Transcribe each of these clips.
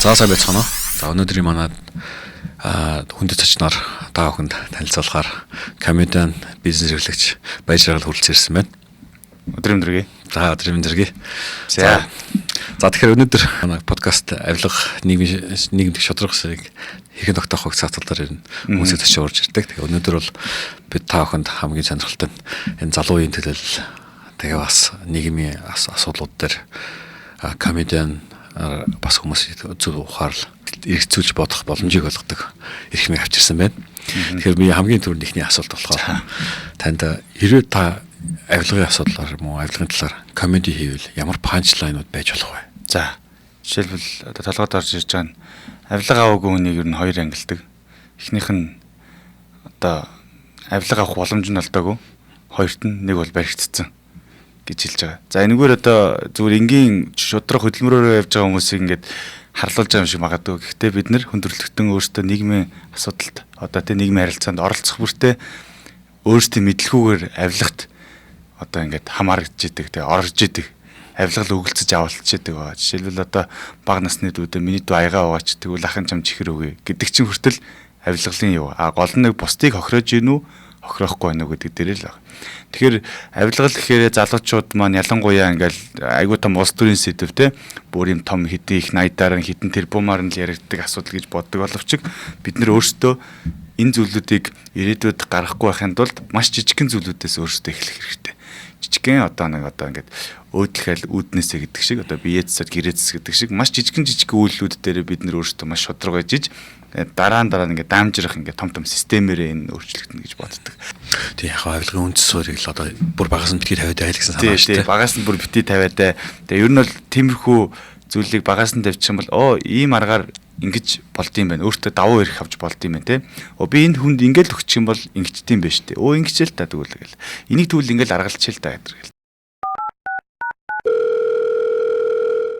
За сайн байцгаана уу. За өнөөдрийн манай хүндэт зочноор та бүхэнд танилцуулахаар комедиан, бизнес эрхлэгч Баяр Жаргал хүрэлцэн ирсэн байна. Өдрийн мэндийг. За өдрийн мэндийг. За. За тэгэхээр өнөөдөр манай подкаст авилга нийгэмдэх шударга зэрэг хэрхэн тогтоох вэ гэсэн асуудлаар ер нь хүмүүсийг зочин урьж ирдэг. Тэгээ өнөөдөр бол бид та бүхэнд хамгийн сонирхолтой нь энэ залуу үеийн төлөөлөл тэгээ бас нийгмийн асуудлууд дээр комедиан бас хүмүүс зөв ухаарл эргцүүлж бодох боломжийг олгодог эрхмийг авчирсан байна. Тэгэхээр би хамгийн түрүүнд эхний асуулт болохоор танд хэрвээ та авилгын асуудлаар мөн авилгын талаар комеди хийвэл ямар панчлайнууд байж болох вэ? За жишээлбэл одоо толгойд орж ирж байгаа нь авилга аваагүй хүнийг ер нь хоёр ангилдаг. Эхнийх нь одоо авилга авах боломж нь олдоогүй. Хоёрт нь нэг бол баригдсан гэж хэлж байгаа. За энэгээр одоо зүгээр энгийн шудраг хөдөлмөрөөрөө явж байгаа хүмүүсийг ингээд харлуулж байгаа юм шиг магадгүй. Гэхдээ бид нэр хүндрэлтэн өөрсдөө нийгмийн асуудалд одоо тэ нийгмийн харилцаанд оролцох бүртээ өөрсдийн мэдлгүүгээр авилгат одоо ингээд хамаарч идэг, тэ орж идэг, авилгал өгөлцөж авалцж идэг байгаа. Жишээлбэл одоо бага насны дүүдээ миний дүү аягаа угаач тэгвэл ахын чам чихэр өгье гэдэг чинь хүртэл авилгалын юу. А гол нь нэг бусдыг хохироож гин үү, хохироохгүй байна уу гэдэг дээр л байна. Тэгэхээр авилгал гэхээр залуучууд маань ялангуяа ингээл айгуу том улс төрийн сэдв те бүр юм том хэдийн их найдаар хэдэн тэрбумаар нь л яригддаг асуудал гэж боддог боловч бид нэр өөрсдөө энэ зүйлүүдийг ирээдүйд гаргахгүй байхын тулд маш жижигхэн зүйлүүдээс өөрсдөө эхлэх хэрэгтэй. Жижигхэн одоо нэг одоо ингээд өөдлөхэл үүднээсээ гэдэг шиг одоо бие засаад гэрээ зас гэдэг шиг маш жижигхэн жижигхэн үйлдэлүүд дээр бид нэр өөрсдөө маш шударга байж иж дараа нь ингээд даамжрах ингээд том том системээрээ энэ өөрчлөгдөнө гэж боддог. Тий яг авилгын үндэс суурийг л одоо бүр багаас нь битгий тавиад байл гэсэн санаа шүү дээ. Багаас нь бүр битгий тавиад. Тэгээ ер нь бол тиймэрхүү зүйлийг багаас нь тавьчих юм бол оо ийм аргаар ингэж болд юм байна. Өөртөө давуу эрх авч болд юм байна те. Оо би энэ хүнд ингээл өгчих юм бол ингэчдэм байх шүү дээ. Өө ингэчээл та тэгвэл гэл. Энийг тэгвэл ингээл аргалчихэл та гэдэг гэл.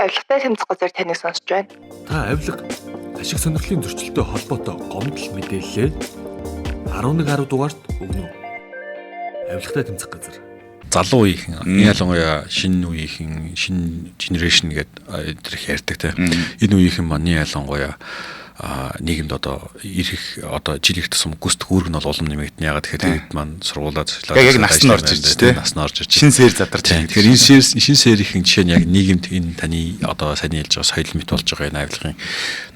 Авилгатай тэмцэх газар таныг сонсож байна. Та авилга ашиг сонирхлын зөрчилтэй холбоотой гомдол мэдээллээ 11 10 дугаарт өгнө. Авилгатай тэмцэх газар. Залуу үеийнхэн, ялангуяа шинэ үеийнхэн, шинэ генерашн гэдэг тэр их ярьдаг те. Энэ үеийнхэн маань ялангуяа нийгэмд одоо ирэх одоо жил их тусам гүйцэтгэх үүрэг нь бол улам нэмэгдэнэ. Ягаад тэгэхээр тэд маань сургуулаа зочлоо. Яг нас нь орж ирж те. Нас нь орж ирж. Шин сэр задарч. Тэгэхээр энэ шин сэрийн жишээ нь яг нийгэмд энэ таны одоо сайн хэлж байгаа соёл мэт болж байгаа энэ авилгын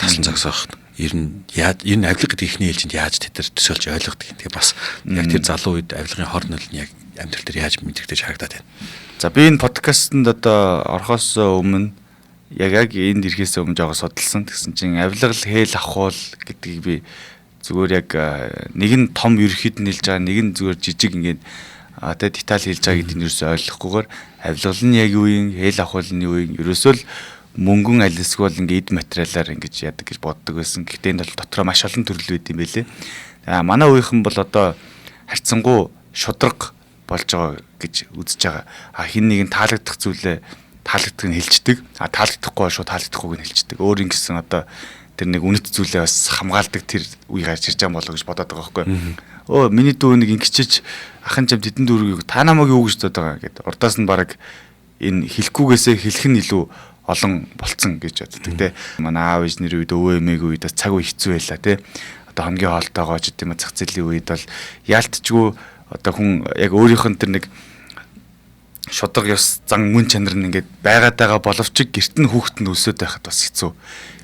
таслан зогсоох ер нь яаж энэ авилга гэдэг ихний ээлжинд яаж тэд нар төсөөлж ойлгодог юм. Тэгээ бас яг тэр залуу үед авилгын хор нөл нь яг амьдрал дээр яаж мэдрэгдэж харагдаад байна. За би энэ подкастэнд одоо орохоос өмнө яг энд ирэхээс өмнө жоогоо судалсан. Тэгсэн чинь авилгал хээл ахуул гэдгийг би зүгээр яг нэг нь том ерөнхийд нь хэлж байгаа, нэг нь зүгээр жижиг ингээд тэ деталь хэлж байгаа гэдгийг нь ерөөсөй ойлгохгүйгээр авилгал нь яг юу юм, хээл ахуул нь юу юм, ерөөсөө л мөнгөн алисгүй бол ингээд эд материалаар ингэж яадаг гэж боддог байсан. Гэхдээ энэ бол дотроо маш олон төрөл байд юм байлээ. Аа манай үеийнхэн бол одоо харьцангуй шударга болж байгаа гэж үзэж байгаа. А хин нэг нь таалагдах зүйлээ таалагддаг нь хэлждэг. А таалагдахгүй шууд таалагдахгүйг нь хэлждэг. Өөр ингэсэн одоо тэр нэг үнэт зүйлээ бас хамгаалдаг тэр үе гарч ирж байгаа болоо гэж бодоод байгаа байхгүй. Өө миний дүү нэг ингэчиж ахын чам тэдэн дүүргийг та намайг юу гэж бодоод байгаа гэд. Урдаас нь баг энэ хэлэхгүйгээсээ хэлэх нь илүү олон болцсон гэж боддог те. Манай аав ээж нэр үед өвөө эмээгийн үед бас цаг үе хэцүү байлаа те. Одоо хамгийн хоолтойгоо ч гэдэм зах зээлийн үед бол яалтчгүй одоо хүн яг өөрийнх нь тэр нэг шударга ёс зан мөн чанар нь ингээд байгаад байгаа боловч гэрт нь хүүхэд нь өсөд байхад бас хэцүү.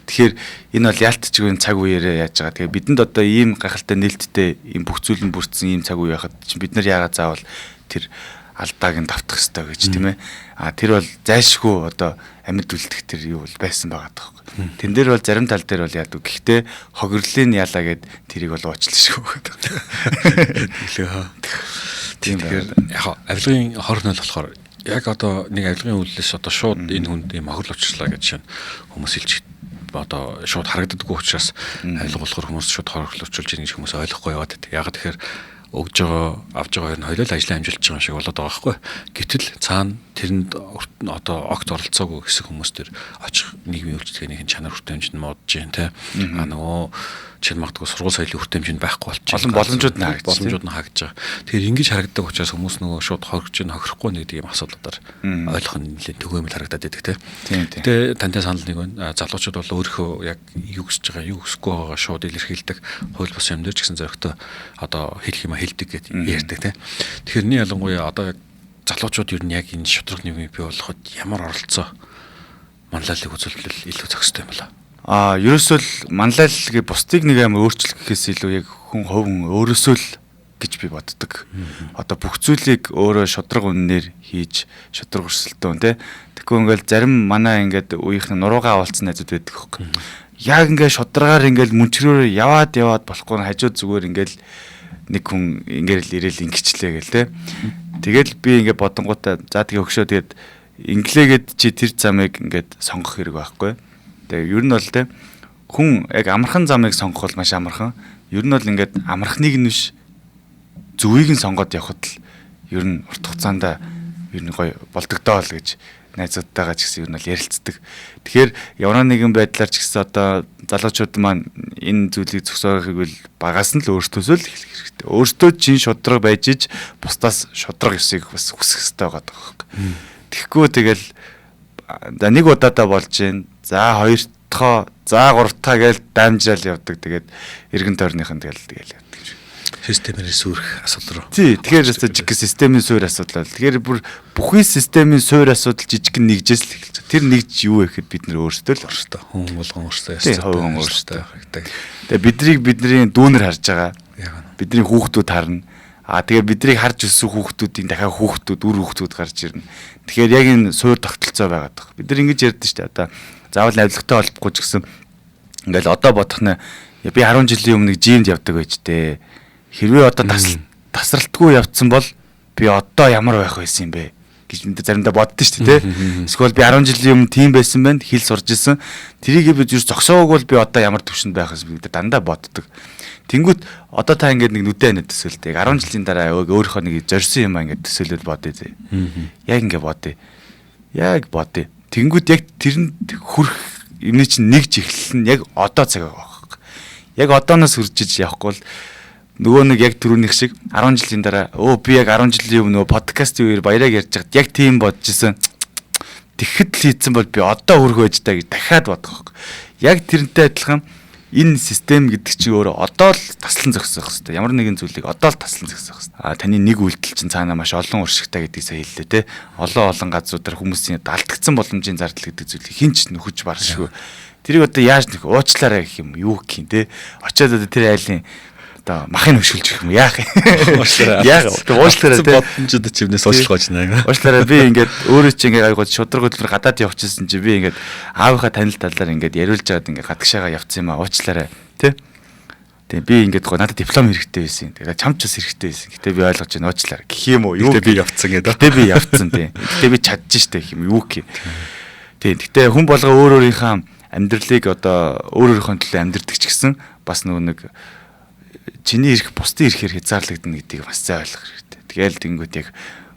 Тэгэхээр энэ бол яалтчгүй цаг үеэрээ яаж байгаа. Тэгээ бидэнд одоо ийм гайхалтай нээлттэй ийм бүх зүйл нь бүрдсэн ийм цаг үе байхад чинь бид нар яагаад заавал тэр алдааг нь давтах ёстой гэж тийм ээ. А тэр бол зайлшгүй одоо амьд үлдэх тэр юу бол байсан байгаа таахгүй. Тэн дээр бол зарим тал дээр бол яадаг. Гэхдээ хогрлын ялаа гэд тэрийг бол уучлах шүү гэдэг. Тэглээ хаа. Тэгэхээр яг авилгын хор нөл болохоор яг одоо нэг авилгын үйлдэлээс одоо шууд энэ хүнд ийм хохирол учрлаа гэж шинэ хүмүүс хэлж одоо шууд харагддаггүй учраас авилга болохоор хүмүүс шууд хохирол учруулж ийн гэж хүмүүс ойлгохгүй яваад байдаг. Яг тэгэхээр Өгж байгаа, авж байгаа хоёр нь хоёулаа ажлаа амжилтж байгаа юм шиг болоод байгаа байхгүй. Гэтэл цаана тэрэнд одоо огт оролцоогүй хэсэг хүмүүс төр очих нийгмийн үйлчилгээнийх нь чанар хүртээмж нь муудаж байна те. А нөгөө чинь магадгүй сургууль соёлын хүртээмж нь байхгүй болчих. Олон боломжууд нь хаагдаж. Боломжууд нь хаагдаж байгаа. Тэгэхээр ингэж харагддаг учраас хүмүүс нөгөө шууд хоригч нь хохирохгүй нэг тийм асуудлуудаар ойлгох нь нэлээд төгөөмөл харагдаад байдаг те. Гэтэ тантай санал нэг байна. Залуучууд бол өөрийнхөө яг юу хүсэж байгаа, юу хүсэхгүй байгаагаа шууд илэрхийлдэг. Хууль бус юм дээр ч гэсэн зоригтой одоо хэлэх юм хэлдэг гэж ярьдаг те. Тэгэхээр нэг ялангуяа одоо яг залуучууд ер нь яг энэ шударга нийгмийг бий болгоход ямар оролцоо манлайлалыг үзүүлбэл илүү зохистой юм болоо. А ерөөсөө л манлайлал гэ бусдыг нэг амар өөрчлөх гэхээс илүү яг хүн хувь хүн өөрөөсөө л гэж би боддог. Одоо бүх зүйлийг өөрөө шударга үннээр хийж шударга өрсөлдөөн те. Тэгэхгүй ингээл зарим манай ингээд үеийнх нь нуруугаа авалцсан найзууд байдаг хөөхгүй. Яг ингээд шударгаар ингээд мөнчрөөрөө яваад яваад болохгүй хажууд зүгээр ингээд нэг хүн ингээл ирээл ингэчлээ гэл те. Тэгэл би ингээд бодонгуудаа за тэгээ өгшөө тэгээд инглээгээд чи тэр замыг ингээд сонгох хэрэг байхгүй. Тэгээ ер нь бол те хүн яг амархан замыг сонгох бол маш амархан. Ер нь бол ингээд амархныг нь биш зөвийг нь сонгоод явхад л ер нь урт хугацаанд ер нь гоё болдогдоо л гэж найзуудтайгаа ч гэсэн ер нь бол ярилцдаг. Тэгэхээр ямар нэгэн байдлаар ч гэсэн одоо залуучууд маань энэ зүйлийг зогсоохыг бол багаас нь л өөртөөсөө л эхлэх хэрэгтэй. Өөртөө чин шудраг байж иж бусдаас шудраг ёсыг бас хүсэх хэрэгтэй байгаа байхгүй. Тэгэхгүй тэгэл за нэг удаадаа болж гин. За хоёр дахь, за гурав дахь гээл дамжаал явдаг. Тэгээд эргэн тойрных нь тэгэл тэгэл явдаг юм шиг. Системээр сүрэх асуудал руу. Тий, тэгэхээр өстой жижиг системийн суур асуудал. Тэгэхээр бүр бүхий системийн суур асуудал жижиг нэгжээс л эхэлж байгаа. Тэр нэгж юу вэ гэхэд бид нэр өөрсдөө л өөрсдөө хүн болгон өөрсдөө ястаа хүн өөрсдөө хэрэгтэй. Тэгээ бидрийг бидний дүүнер харж байгаа. Бидний хүүхдүүд харна. А тэгээ бидрийг харж өссөн хүүхдүүдийн дахиад хүүхдүүд, үр хүүхдүүд гарч ирнэ. Тэгэхээр яг энэ суур тогтолцоо байгаад байгаа. Бид нар ингэж ярьдэн шүү дээ. Одоо заавал авилгатай холбохгүй ч гэсэн ингээл одоо бодох нь би 10 жилийн өмнө жимд явдаг байж тээ. Хэрвээ одоо тасралтгүй явцсан бол би одоо ямар байх байсан юм бэ гэж бид заримдаа боддоо шүү дээ, тэ. Эсвэл би 10 жилийн өмнө тийм байсан байна, хэл сурж исэн. Тэрийг би зүр зогсоог бол би одоо ямар төвшөнд байх юм бэ гэдэг дандаа боддог. Тэнгүүт одоо та ингээд нэг нүдэ анаад төсөөлтэй. Яг 10 жилийн дараа өөрийнхөө нэг зорьсон юм аа ингээд төсөөлөд бодъё зэ. Яг ингээд бодъё. Яг бодъё. Тэнгүүт яг тэрэнд хүрэх юмны чинь нэгж эхлэл нь яг одоо цаг байгаа байхгүй. Яг одооноос хүрч иж явахгүй бол нөгөө нэг яг түрүүнийх шиг 10 жилийн дараа өө би яг 10 жилийн өмнө нөгөө подкастын үеэр баяраг ярьж байхад яг тийм бодож исэн. Тэгэхэд л хийцэн бол би одоо хүрэх байж таа гэж дахиад бодох байхгүй. Яг тэрнтэй адилхан энэ систем гэдэг чинь өөрөө одоо л таслан зогсох хэрэгтэй. Ямар нэгэн зүйлийг одоо л таслан зогсох хэрэгтэй. А таны нэг үйлдэл чинь цаанаа маш олон уршигтай гэдгийг сая хэллээ те. Олон олон газруудаар хүмүүсийн алдагдсан боломжийн зардал гэдэг зүйлийг хэн ч нөхөж баршгүй. Тэрийг одоо яаж нөх уучлаарай гэх юм юу гэх юм те. Очиод одоо тэр айлын одоо махыг хөшгөлж өгөх юм яах юм. Уучлаарай. Яг уучлаарай те. Бодомжод ч юмнээс уучлах гэж байна. Уучлаарай би ингээд өөрөө чи ингээд айгуу шудраг хөдөлмөр гадаад явчихсан чи би ингээд аавынхаа танил талаар ингээд яриулж байгаад ингээд гадагшаага явцсан юм а уучлаарай те. Тэгээ би ингээд гоо надад диплом хэрэгтэй байсан. Тэгээ чамд ч бас хэрэгтэй байсан. Гэтэ би ойлгож байна уучлаарай гэх юм уу юу. Гэтэ би явцсан гэдэг. Гэтэ би явцсан тий. Гэтэ би чадчих штэ гэх юм юу гэх юм. Тий. Гэтэ хүн болго өөр өөрийнхөө амьдралыг одоо өөр өөрийнхөө төлөө амьдрдаг ч гэсэн бас нөгөө нэг чиний эрх бусдын эрхээр хязгаарлагдана гэдгийг бас зай ойлгох хэрэгтэй. Тэгэл тэнгуут яг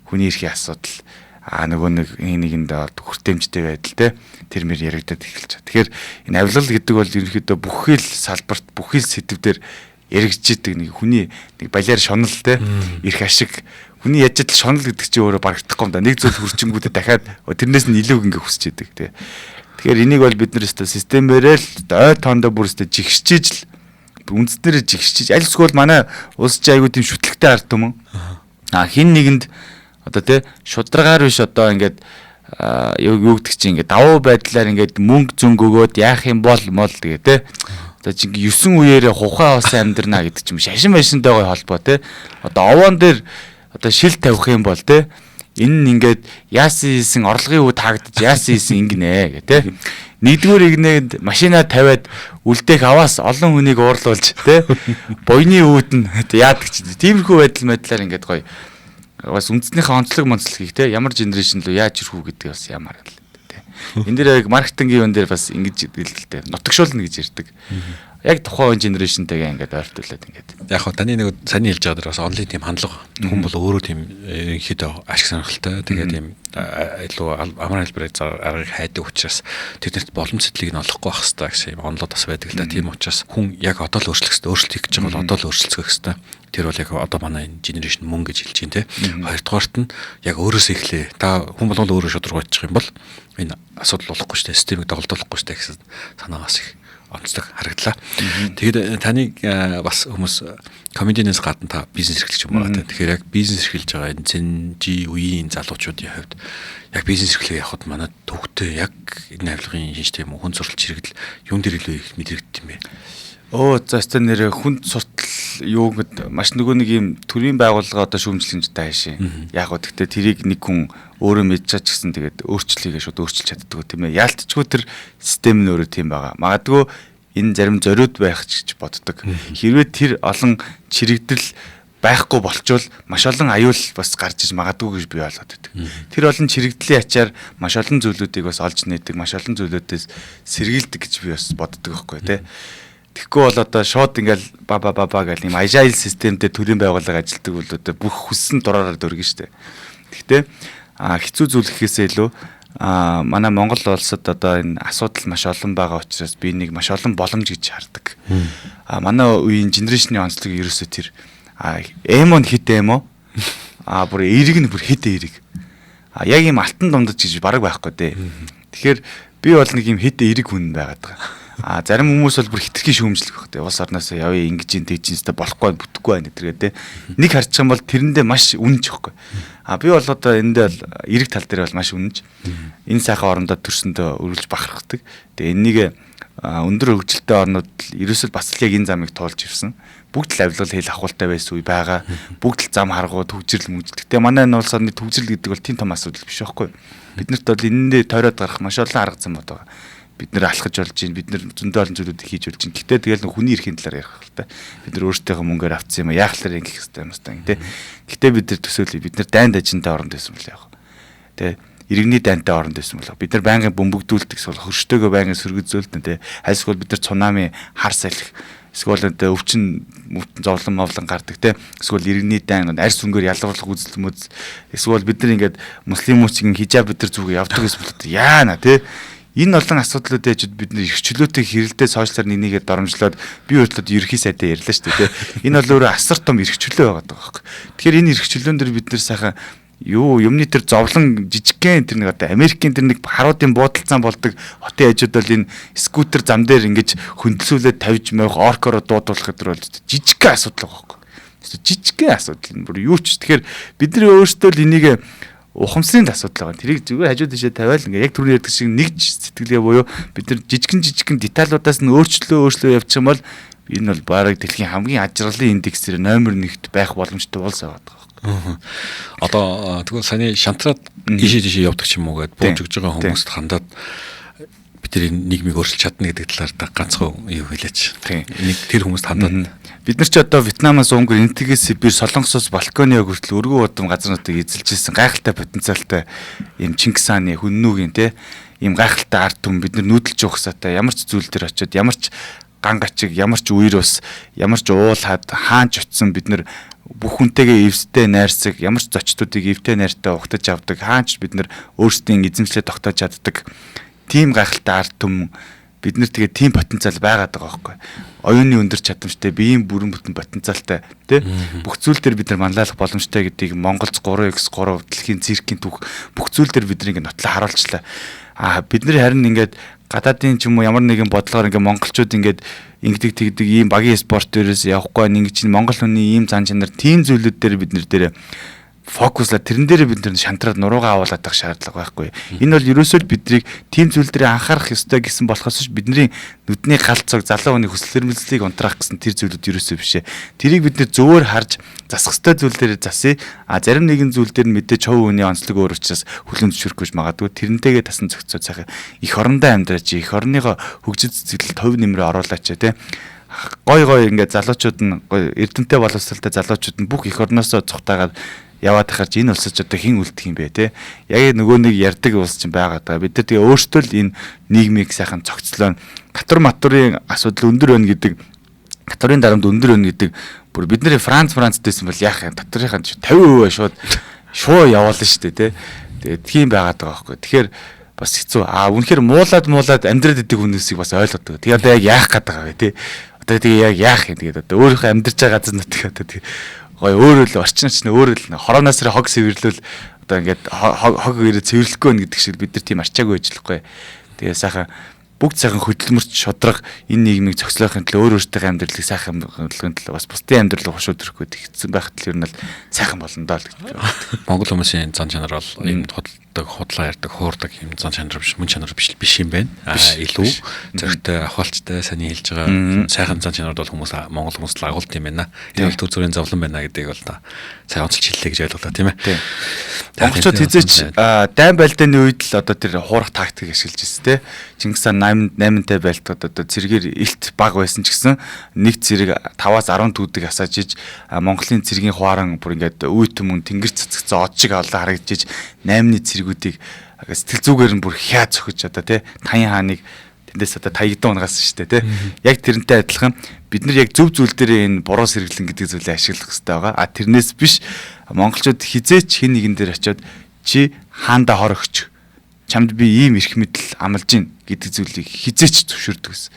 хүний эрхийн асуудал аа нөгөө нэг нэгэнд хүртээмжтэй байдал те тэр мэр яригадад эхэлж байгаа. Тэгэхээр энэ авилгал гэдэг бол ерөнхийдөө бүхий л салбарт бүхий л сэдвээр яригдж идэг нэг хүний нэг балиар шонол те эрх ашиг хүний яж адил шонол гэдэг чинь өөрөө барагдахгүй юм да. Нэг зүйл хүрчингүүдээ дахиад тэрнээс нь илүү ингээ хүсэж идэг те. Тэгэхээр энийг бол бид нар өстө системээрээ л ой тоондоо бүр өстө жигшчиж л үндснээр жигшчиж аль эсвэл манай улс чи айгуу тийм шүтлэгтэй ард түмэн. А хин нэгэнд одоо тий шударгаар биш одоо ингээд юу гэдэг чинь ингээд давуу байдлаар ингээд мөнгө зөнгө өгөөд яах юм бол мол тэгээ тий. Одоо чи ингээд 9 үеэрээ хухаа болсон амьдрнаа гэдэг чинь шашин машинтайгаа холбоо тий. Одоо овоон дээр одоо шил тавих юм бол тий энэ нь ингээд яасан хийсэн орлогын үе таагдаж яасан хийсэн ингэнэ гэх тий. Нэгдүгээр игнэд машина тавиад үлдээх аваас олон хүнийг уурлуулж тий буйны үүд нь яадаг чинь тиймэрхүү байдал байдлаар ингээд гоё бас үндснийхээ онцлог монцлогийг тий ямар генерашн лөө яаж ирэх үү гэдэг бас ямар л тий. Энэ дээр яг маркетингийн юм дээр бас ингэж хэлэлтэй нутагшуулна гэж ярьдаг. Яг тухайн үеийн generation тэйгээ ингээд ойртуулад ингээд. Яг хоо таны нэг саний хэлж байгаа дэр бас онлайн тийм хандлага хүн бол өөрөө тийм ерөнхийдөө ашиг сонирхолтой. Тэгээд тийм илүү амар хэлбэрээр аргыг хайдаг учраас тэднэрт боломж сэтлийг нь олохгүй байх хэрэгтэй гэсэн юм онлоод бас байдаг л да. Тийм учраас хүн яг одоо л өөрчлөх хэрэгтэй. Өөрчлөлт хийх гэж байгаа бол одоо л өөрчлөх хэрэгтэй. Тэр бол яг одоо манай энэ generation мөн гэж хэлж байна те. Хоёрдугаарт нь яг өөрөөсөө эхлэе. Та хүн болгон өөрөө шударга очих юм бол энэ асуудал болохгүй шүү дээ. Системийг доголдуулахгүй шүү дээ гэсэн санаагаас их онцлог харагдлаа. Тэгээд таныг бас хүмүүс комединээс гадна та бизнес эрхлэж юм байна. Тэгэхээр яг бизнес эрхэлж байгаа энэ Gen Z үеийн залуучуудын хувьд яг бизнес эрхлээ явахад манай төвхтэй яг энэ авилгын шинжтэй юм хүн зурлал чирэгдэл юун дээр илүү их мэдрэгдэх юм бэ? Өө за өстө нэрээ хүн суртал юу гэд маш нөгөө нэг юм төрийн байгууллага одоо шүүмжлэх юм таашаа. Яг гоо тэгтээ тэрийг нэг хүн өөрөө мэдчихэж ч гэсэн тэгээд өөрчлөйгээ шууд өөрчилж чаддаггүй тийм ээ. Яалтчгүй тэр систем нь өөрөө тийм байгаа. Магадгүй энэ зарим зориуд байх ч гэж боддог. Хэрвээ тэр олон чирэгдэл байхгүй болчвол маш олон аюул бас гарч иж магадгүй гэж би ойлгоод байдаг. Тэр олон чирэгдлийн ачаар маш олон зүйлүүдийг бас олж нээдэг, маш олон зүйлүүдээс сэргийлдэг гэж би бас боддог байхгүй тий. Тэгэхгүй бол одоо шууд ингээл ба ба ба ба гэл юм agile системтэй төрийн байгууллага ажилтдаг бол одоо бүх хүссэн дураараа дөргөн штэ. Гэхдээ хэцүү зүйл гэхээсээ илүү манай Монгол улсад одоо энэ асуудал маш олон байгаа учраас би нэг маш олон боломж гэж хардаг. Манай үеийн генерашны онцлог ерөөсөө тэр эмо нь хит эмо бүр эерэг нь бүр хит эерэг. Яг ийм алтан дундаж гэж бараг байхгүй дээ. Тэгэхээр би бол нэг ийм хит эерэг хүн байгаад байгаа. Зарим хүмүүс бол бүр хитрхи шүүмжлэх байх те. Улс орноосоо явъя ингэж ин тэгж инстэй болохгүй бүтэхгүй байна гэдэргээ те. Нэг харчих юм бол тэрэндээ маш үнэнч байхгүй. Би бол одоо эндээ бол эрэг тал дээр бол маш үнэнч. Энэ сайхан орондоо төрсөндөө өргөлж бахархдаг. Тэгээ энэнийг өндөр хөгжилтэй орнууд ерөөсөө бас л яг энэ замыг туулж ирсэн. Бүгд л авилгал хэл ахуултай байсан үе байгаа. Бүгд л зам харгуу төгжрөл мөжл. Гэтэ манай энэ улс орны төгжрөл гэдэг бол тийм том асуудал биш байхгүй. Бид нарт бол энэндээ тойроод гарах маш олон арга зам байгаа. Бид нэр алхаж болж байна. Бид нэр зөндөө олон зүйлүүдийг хийж болж байна. Гэтэ тэгэл хүний эрхийн талаар ярих хэрэгтэй. Бид нар өөрсдийнхөө мөнгөөр авсан юм а яах талаар ингэх хэрэгтэй юм байна тий. Гэтэ бид нар төсөөлье. Бид нар дайн дажинтай оронд байсан бол яах вэ? Тэ иргэний дайнтай оронд байсан бол бид нар байнгын бөмбөгдүүлдэг эсвэл хөрштөөгөө байнгын сөргөзөөлтөн тий. Альсгүй бид нар цунами хар салхи эсвэл одоо өвчин зовлон мовлон гардаг те. Эсвэл иргэний дайн арьс өнгөөр ялгуурлах үзэл мөз эсвэл бид нар ингээд муслимуучгийн хижаб бид нар зүгээ явдаг гэсэн бол яана те. Энэ олон асуудлууд ээжүүд бид нэр эрх чөлөөтэй хэрэлдээ сошиалар нэг нэгээр доромжлоод би өөртөө ерхий сайдаа ярьлаа шүү дээ тий. Энэ бол өөрөө асар том эрх чөлөө байгаа байхгүй. Тэгэхээр энэ эрх чөлөөн дээр бид нэр сайхан юу юмны тэр зовлон жижигхэн тэр нэг одоо Америкийн тэр нэг харуудын буудалцаан болдог хотын хажууд бол энэ скутер зам дээр ингэж хөндлөсүүлээд тавьж мойх оркороо дуудуулах гэдэг бол жижигхэн асуудал байгаа байхгүй. Жижигхэн асуудал энэ бүр юу ч тэгэхээр бид нар өөрсдөө л энийг ухамсарын асуудал байгаа. Тэрийг зүгээр хажуу тийшээ тавиал ингээ яг түрүүний ярьдаг шиг нэгж сэтгэлгээ буюу бид нар жижигэн деталуудаас нь өөрчлөө явчих юм бол энэ бол бараг дэлхийн хамгийн аж аргалын индексээр номер 1-т байх боломжтой улс байгаа байхгүй. Одоо тэгвэл саяны шантраад ийшээ тийшээ явдаг ч юм уу гэд бууж өгж байгаа хүмүүст хандаад бид тэр нийгмийг өөрчилж чадна гэдэг талаар та ганцхан юу хэлээч. Нэг тэр хүмүүст хандаад бид нар ч одоо Вьетнамаас Унгар, Энтэгээс Сибирь, Солонгосоос Балканы хүртэл өргөн удам газарнуудыг эзэлж ирсэн гайхалтай потенциалтай ийм Чингис хааны хүннүүгийн те ийм гайхалтай ард түмэн бид нар нүүдэлж явах сатай ямар ч зүйл дээр очиод ямар ч ган гачиг, ямар ч үер ус, ямар ч уул хад хаанч очисон бид нар бүх хүнтэйгээ эвстэй найрсаг, ямар ч зочдуудыг эвтэй найртай ухтаж авдаг, хаанч бид нар өөрсдийн эзэмшлээ тогтоож чаддаг тийм гайхалтай ард түмэн бид нар тэгээ тийм потенциал байгаад байгаа байхгүй. Оюуны өндөр чадамжтай, биеийн бүрэн бүтэн потенциалтай тий. Бүх зүйл дээр бид нар манлайлах боломжтой гэдгийг Монголц 3x3 дэлхийн циркийн түүх бүх зүйл дээр бид нар ингэ нотлоо харуулчлаа. Бид нар харин ингээд гадаадын ч юм уу ямар нэгэн бодлогоор ингээ монголчууд ингээд ингэдэг тэгдэг ийм багийн спорт дээрээс явахгүй ингэ чинь монгол хүний ийм зан чанар тийм зүйлүүд дээр бид нар дээр фокуслаа тэрэн дээр бид нар шантраад нуруугаа авуулаад байх шаардлага байхгүй. Энэ бол ерөөсөө л биднийг тийм зүйл дээр анхаарах ёстой гэсэн болохоос бидний нүдний гал цог залуу хүний хүсэл эрмэлзлийг унтраах гэсэн тэр зүйлүүд ерөөсөө биш ээ. Тэрийг бид нэр зөвөр харж засах ёстой зүйл дээр засъя. А зарим нэгэн зүйл дээр нь мэдээж хувь хүний онцлог өөр учраас хүлээн зөвшөөрөхгүй магадгүй тэрнтэйгээ тасан зохицоо сайхан эх орондоо амьдраач, эх орныгоо хөгжил цэцэглэлд хувь нэмрээ оруулаач те. Гой гой ингээд залуучууд нь гой эрдэмтэй боловсралтай залуучууд нь бүх эх орноосоо цухтаагаад яваад тахаар чи энэ улсад ч одоо хэн үлдэх юм бэ те. Яг нөгөө нэг ярьдаг улс чинь байгаа даа. Бид нар тэгээ өөрсдөө л энэ нийгмийг сайхан цогцлоо. Татвар матурын асуудал өндөр байна гэдэг, татварын дарамт өндөр байна гэдэг бүр бид нэр Франц дэсэн бол яах юм, татварынхаа 50% шууд явуулна шүү дээ, тий. Тэгээд тийм байгаад байгаа байхгүй. Тэгэхээр бас хэцүү. Аа үнэхээр муулаад амьдраад идэг хүмүүсийг бас ойлгодог. Тэгээ одоо яг яах гээд байгаа вэ, тий. Одоо тэгээ яг яах юм, тэгээд одоо өөрийнхөө амьдарч байгаа газар нутаг одоо тэгээ гоё өөрөө л орчин чинь өөрөө л хороноос хог сэвэрлүүл одоо ингээд хог ирээ цэвэрлэхгүй байна гэдэг шиг бид нар тийм арчаагүй ажиллахгүй. Тэгээ сайхан бүгд сайхан хөдөлмөрч шудраг энэ нийгмийг зохицлохын төлөө өөр өөртөө амьдралыг сайхан амьдралын төлөө бас бусдын амьдралыг хошуу төрөх гэдэг хэцүү байхад л ер нь л сайхан болно доо л гэж би боддог. Монгол хүмүүсийн зан чанар бол ийм худалдаг, худлаа ярьдаг, хуурдаг юм зан чанар биш, мөн чанар биш биш юм байна. Аа илүү зөрөгтэй, ахвалцтай, саний хэлж байгаа сайхан зан чанарууд бол хүмүүс Монгол хүмүүс л агуулт юм байна. Энэ бол төр зүрийн зовлон байна гэдгийг бол та сайн онцолж хэллээ гэж ойлголоо, тийм ээ. Монголчууд хизээч дайн байлдааны үед л одоо тэр хуурах тактик ашиглаж ирсэн, тий. Чингис хаан 8-тай байлдахад одоо цэргээр илт баг байсан ч гэсэн нэг цэрэг 5-аас 10 түүдэг асааж иж Монголын цэргийн хуаран бүр ингээд үе түмэн тэнгэр цэцгцэн од шиг олон харагдаж иж 8-ны цэргүүдийг сэтгэл зүгээр нь бүр хяа цохиж одоо тий Таян хааныг тэндээс одоо таягдан унгасан шүү дээ, тий. Яг тэрнтэй адилхан бид нар яг зөв зүйл дээр энэ буруу сэргэлэн гэдэг зүйлийг ашиглах хэрэгтэй байгаа. А тэрнээс биш монголчууд хизээч хин нэгэн дээр очиод чи хаандаа хор өгч чамд би ийм эрх мэдэл амлаж гин гэдэг зүйлийг хизээч зөвшөөрдөг гэсэн.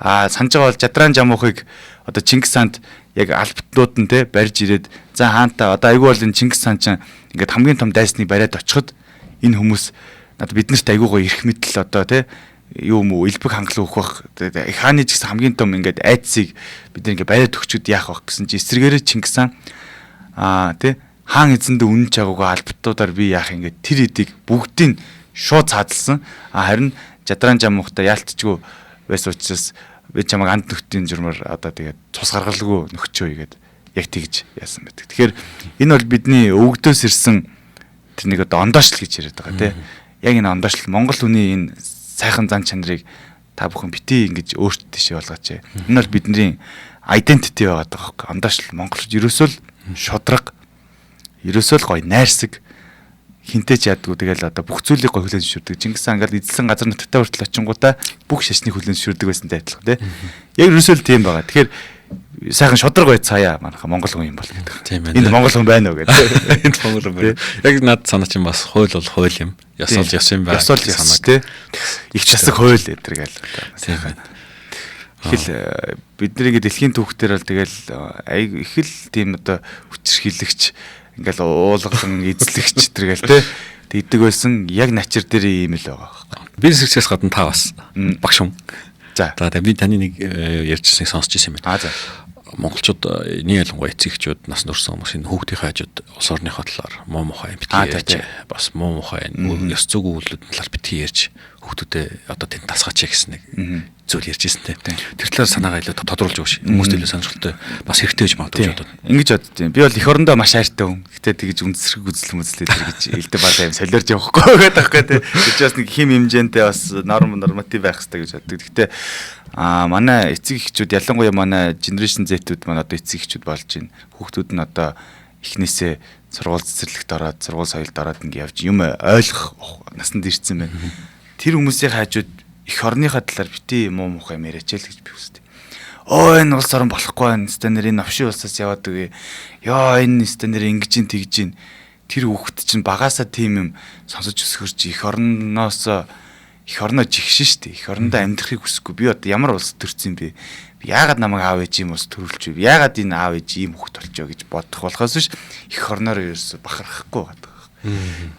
А санаж байгаа бол Жадран Жамуухыг одоо Чингис хаанд яг албатнууд нь те барьж ирээд за хаантаа одоо айгүй бол энэ Чингис хаан чинь ингээд хамгийн том дайсныг бариад очиход энэ хүмүүс надад биднэрт айгүй гоё эрх мэдэл одоо те юу юм уу элбэг хангалуун өгөх бах хааны ч гэсэн хамгийн том ингээд айдсыг бид нар ингээд бариад өгчөд яах вэ гэсэн чи эсрэгээрээ Чингис хаан аа те хаан эзэндээ үнэн чагуугаа албатуудаар би яах ингээд тэр эдийг бүгдийг шууд цаадалсан. А харин Жадран Жамуухтай яалтчгүй байсан учраас би чамайг анд нөхдийн журмаар одоо тэгээд цус гаргалгүй нөхчөө игээд яг тэгж яасан байдаг. Тэгэхээр энэ бол бидний өвгдөөс ирсэн тэр нэг одоо ондоошлол гэж яриад байгаа тий. Яг энэ ондоошлол Монгол хүний энэ сайхан зан чанарыг та бүхэн бити ингэж өөртөө тийшээ болгооч. Энэ бол бидний identity байгаад байгаа байхгүй. Ондоошлол монголчууд ерөөсөө л шудраг, ерөөсөө л гоё найрсаг, хинтээ ч ядгүй тэгэл одоо бүх зүйлийг гоё хүлээн зөвшөөрдөг. Чингис хаан ингээл эзэлсэн газар нутагтаа хүртэл очингуудаа бүх шашныг хүлээн зөвшөөрдөг байсантай адилхан тий. Яг ерөөсөө л тийм байгаа. Тэгэхээр сайхан шудраг байцгаая манайха монгол хүн юм бол гэдэг. Тийм байна. Энд монгол хүн байна уу гэдэг. Энд монгол хүн байна. Яг над санаа чинь бас хууль бол хууль юм. Ёс бол ёс юм байна. Ёс бол ёс тий. Их засаг хууль эдэр гээл. Тийм байна. Их л бидний ингээ дэлхийн түүхтэр бол тэгэл их л тийм одоо хүчирхийлэгч ингээл уулган эзлэгч эдэр гээл тий. Тэгдэг байсан яг начир дээр ийм л байгаа байхгүй. Бизнес хэрэгцээс гадна та бас багш юм. За. За би таны нэг ярьжсэнийг сонсч ирсэн юм байна. Аа за. Монголчууд нэг ялангуяа эцэг эхчүүд нас нөрсөн хүмүүс энэ хүүхдийнхээ хажууд улс орныхоо талаар муу мухай битгий ярьж бас муу мухай ёс зүйн үйлдэлүүдийн талаар битгий ярьж хүүхдүүдээ одоо тэнд тасгаач гэсэн нэг зүйл ярьж ирсэн те. Тэр талаар санаагаа илүү тодруулж өгөөч. Хүмүүст илүү сонирхолтой бас хэрэгтэй гэж магадгүй бодод. Ингэж боддیں۔ Би бол эх орондоо маш хайртай хүн. Гэтэ тэгж үндсэрэг үзэл мүзлээ тэр гэж элдв балаа юм солиорж явахгүй гэдэг байхгүй те. Тэр чинь бас нэг хим хэмжээнтэй бас норм норматив байх хэрэгтэй гэж боддог. Гэтэ манай эцэг эхчүүд ялангуяа манай Generation Z-үүд маань одоо эцэг эхчүүд болж байна. Хүүхдүүд нь одоо эхнээсээ сургууль цэцэрлэгт ороод, сургууль соёлд ороод ингэ явж юм ойлгох насанд ирсэн байна. Тэр хүмүүсийн хажууд эх орныхаа талаар бити муу мухай юм яриач л гэж би хүсдэг. Оо энэ улс орон болохгүй байна. Өстө нэр энэ новшин улсаас яваад үгүй. Йоо энэ өстө нэр ингэж ин тэгж ин. Тэр хүүхэд чинь багасаа тийм юм сонсож өсгөрч эх орноос эх орноо жигшин штэ. Эх орондоо амьдрахыг хүсэхгүй. Би одоо ямар улс төрсөн юм бэ? Би яагаад намайг аав ээж юм улс төрүүлж вэ? Яагаад энэ аав ээж ийм хүүхэд болчихоо гэж бодох болохоос биш эх орноор ерөөсө бахархахгүй байдаг.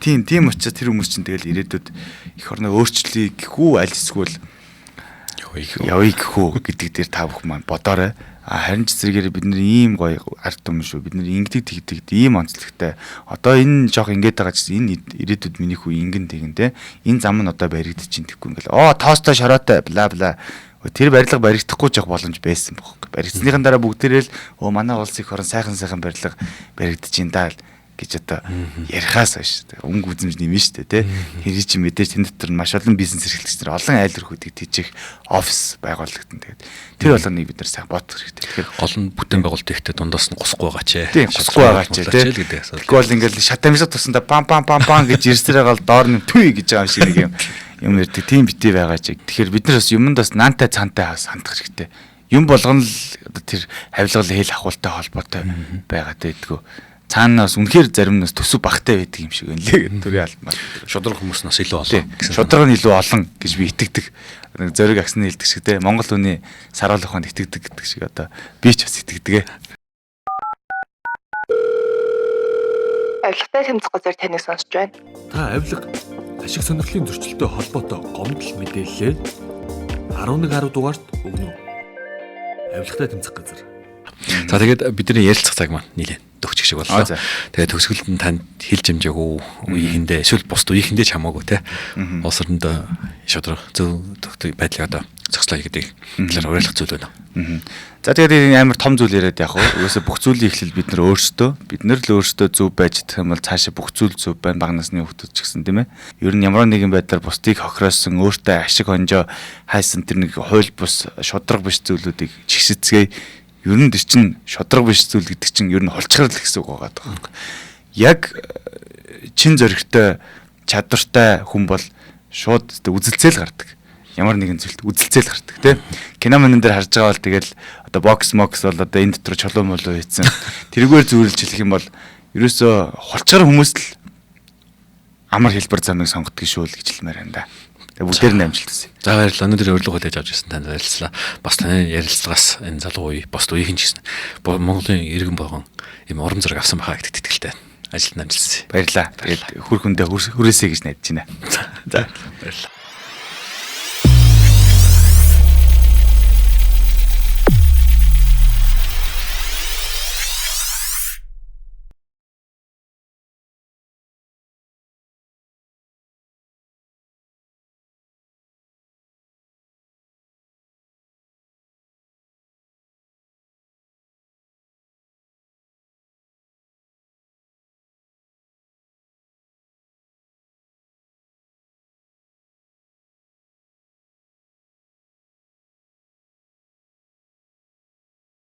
Тийм учраас тэр хүмүүс чинь тэгэл ирээдүйд эх орноо өөрчлөе гэхүү аль эсвэл явъя гэхүү гэдэг дээр та бүхэн маань бодоорой. Харин ч зэрэгээр бид нэр ийм гоё ард түмэн шүү. Бид нэр ингэдэг тэгдэг ийм онцлогтой. Одоо энэ жоох ингэж байгаа чинь энэ ирээдүйд миний хүү ингэн тэгэн те. Энэ зам нь одоо баригдчих чинь тэгэхгүй ингээл. Оо тоостой шороотой бла бла. Тэр барилга баригдахгүй жоох боломж байсан бохоо. Баригдсныхан дараа бүгдээрээ л оо манай улс их орон сайхан сайхан барилга баригдчих юм даа гэж одоо ярихаас хойш өнгө үзэмж нэмнэ шүү дээ тий. Тэр чинь мэдээж тэн дотор маш олон бизнес эрхлэгч нар олон айл өрхүүдийг тэжих офис байгуулагдана. Тэгээд тэр болгоныг бид нар сайн бодох хэрэгтэй. Тэгэхээр гол нь бүтээн байгуулалт ихтэй дундаас нь гусахгүй байгаа ч. Тийм гусахгүй байгаа ч тий. Тэгвэл бол ингээл шат амжлах тусандаа пам пам пам пам гэж ирсээр гал доор нь түй гэж байгаа юм шиг нэг юм Юм ярьдаг тийм бити байгаа чиг. Тэгэхээр бид нар бас юмд бас наантай цаантай бас хандах хэрэгтэй. Юм болгоно л одоо тэр авилгал хэл ахуултай холбоотой байгаа дээдгүү. Цаанаас үнэхээр зарим нь бас төсөв багтай байдаг юм шиг байна лээ гэдэг төрийн алмаар. Шудраг хүмүүс нас илүү олон гэсэн. Шудраг нь илүү олон гэж би итгэдэг. Нэг зориг агсны хэлдэг шиг те Монгол хүний саруул ухаанд итгэдэг гэдэг шиг одоо би ч бас итгэдэг. Авилгатай тэмцэх газар таныг сонсож байна. Та авилга, ашиг сонирхлын зөрчилтэй холбоотой гомдол мэдээллээ 11 10 дугаарт өгнө. Авилгатай тэмцэх газар. За тэгээд бидний ярилцах цаг маань нийлээ төгсчих шиг боллоо. За. Тэгээд төгсгөлд нь танд хэлж хэмжээгүй үеийнхэндээ эсвэл бусд үеийнхэндээ ч хамаагүй те. Улс оронд шудраг зөв тогтвортой байдлыг одоо зохицлоо гэдэг талаар уриалгах зүйл байна. За тэгээд энэ амар том зүйл яриад яг уу. Угаасаа бүх зүйлийн эхлэл бид нар өөрсдөө бид нар л өөрсдөө зөв байж чадах юм бол цаашаа бүх зүйл зөв байна. Бага насны хүүхдүүд ч гэсэн тийм ээ. Ер нь ямар нэгэн байдлаар бусдыг хохироосон, өөртөө ашиг хонжоо хайсан тэр нэг хууль бус, шудраг биш зүйлүүдийг чигсэцгээе. Ер нь тэр чинь шудраг биш зүйл гэдэг чинь ер нь хулчгарл гэсэн үг байгаа даа. Яг чин зоригтой, чадвартай хүн бол шууд үзэлцээл гардаг. Ямар нэгэн зүйлд үзэлцээл гардаг тий. Кино мөн дээр харж байгаа бол тэгэл одоо бокс мокс бол одоо энэ дотор чулуу молоо хийцэн. Тэрүүгээр зүйрлж хэлэх юм бол ерөөсөө хулчгар хүмүүс л амар хэлбэр замыг сонгодог шүү л гэж хэлмээр байна да. Тэгээ бүгдээр нь амжилт хүсье. За баярлалаа. Өнөөдөр урилга хүлээж авч ирсэн танд баярлалаа. Бас таны ярилцлагаас энэ залуу үе, бусд үеийнхэн ч гэсэн Монголын иргэн болгон ийм урам зориг авсан байхаа гэдэгт итгэлтэй. Ажилд нь амжилт хүсье. Баярлалаа. Тэгээд хүр хүндээ хүрээсэй гэж найдаж байна. За баярлалаа.